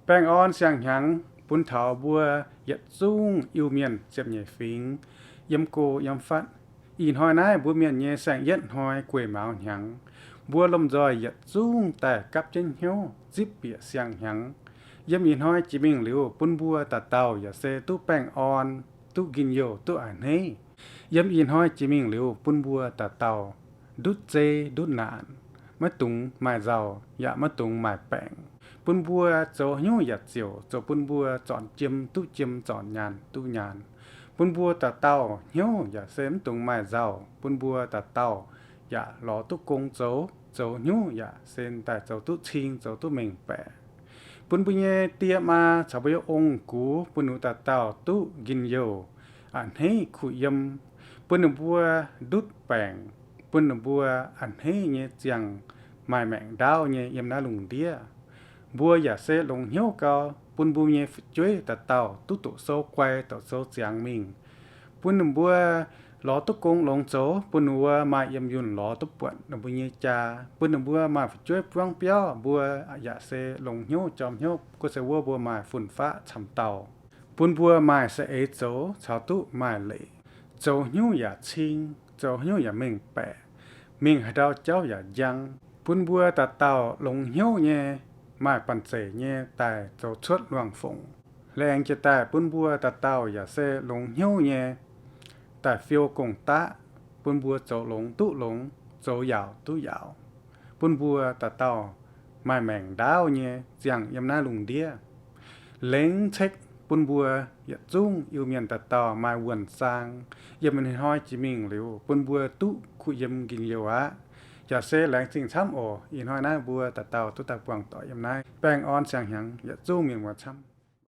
Baengh orn siang-hnyangx bun taux mbuo yietc zungv Iu-Mienh ziepc nyeic fingx, yiem go yiem fatv. Ih hnoi naaiv mbuo mienh nyei saeng-yietv hnoi gueic maux hnyangx, mbuo lomh nzoih yietc zungv daaih gapv jienv hnyouv zipv bieqc siang-hnyangx. Yiem ih hnoi jiex mingh liuz, bun mbuo dauh dauh yaac se duqv baengh orn, duqv njien-youh, duqv a'hneiv. Yiem ih hnoi jiex mingh liuz, bun mbuo dauh dauh ndutv zei ndutv naanc, maiv dungx maaih nzauh yaac maiv dungx maaih baengc. Bun mbuo zoux hnyouv yaac ziouc zoux bun mbuo zornc jiem duqv jiem, zornc nyaanh duqv nyaanh. Bun mbuo dauh dauh hnyouv yaac se maiv dungx maaih nzauh. Bun mbuo dauh dauh yaac lorz duqv gong zoux, zoux hnyouv yaac se daaih zoux duqv cing, zoux duqv mengh baeqc. Bun mbuo nyei die maa caux mbuo nyei ong-gux, bun ninh mbuo dauh dauh duqv njien-youh, a'hneiv kuh yiem. Bun ninh mbuo ndutv baengc, bun ninh mbuo a'hneiv nyei ziangh maaih maengc ndaauv nyei yiem naaiv lungh ndiev. Mbuo yaac se longx hnyouv gau, bun mbuo nyei fu'jueiv dauh dauh duqv doqc sou guai, doqc sou ziangx mingh. Bun ninh mbuo lorz duqv gong longx zoux, bun ninh mbuo maaih yiem yunh lorz duqv buatc ninh mbuo nyei jaa. Bun ninh mbuo maaih fu'jueiv buangv biauv, mbuo yaac se longx hnyouv jorm hnyouv, gorngv se wuov mbuo maaih fun-faqv camv dauh. Bun mbuo maaih saeng-eix zoux caux duqv maaih leic, zoux hnyouv yaac cing, zoux hnyouv yaac mengh baeqc, mingh haaix ndau jauv yaac njang. Bun mbuo dauh dauh longx hnyouv nyei, maaih banh zeic nyei daaih zoux cuotv luangh fongc. Laengz jiez daaih bun mbuo dauh dauh yaac se longx hnyouv nyei daaih fiou gong-daqv, bun mbuo zoux longx duqv longx, zoux yaauc duqv yaauc. Bun mbuo dauh dauh maaih maengc ndaauv nyei ziangh yiem naaiv lungh ndiev. Lengc cekv bun mbuo yietc zungv Iu-Mienh dauh dauh maaih wuonh zaang. Yiem ih hnoi jiex mingh liuz, bun mbuo duqv kuh yiem njien-youh aqv. Yaac se laengz zingh camv oc. Ih hnoi naaiv mbuo dauh dauh duqv daaih buangh doic yiem naaiv. Baengh orn siang-hnyangx yietc zungv mienh muoz camv.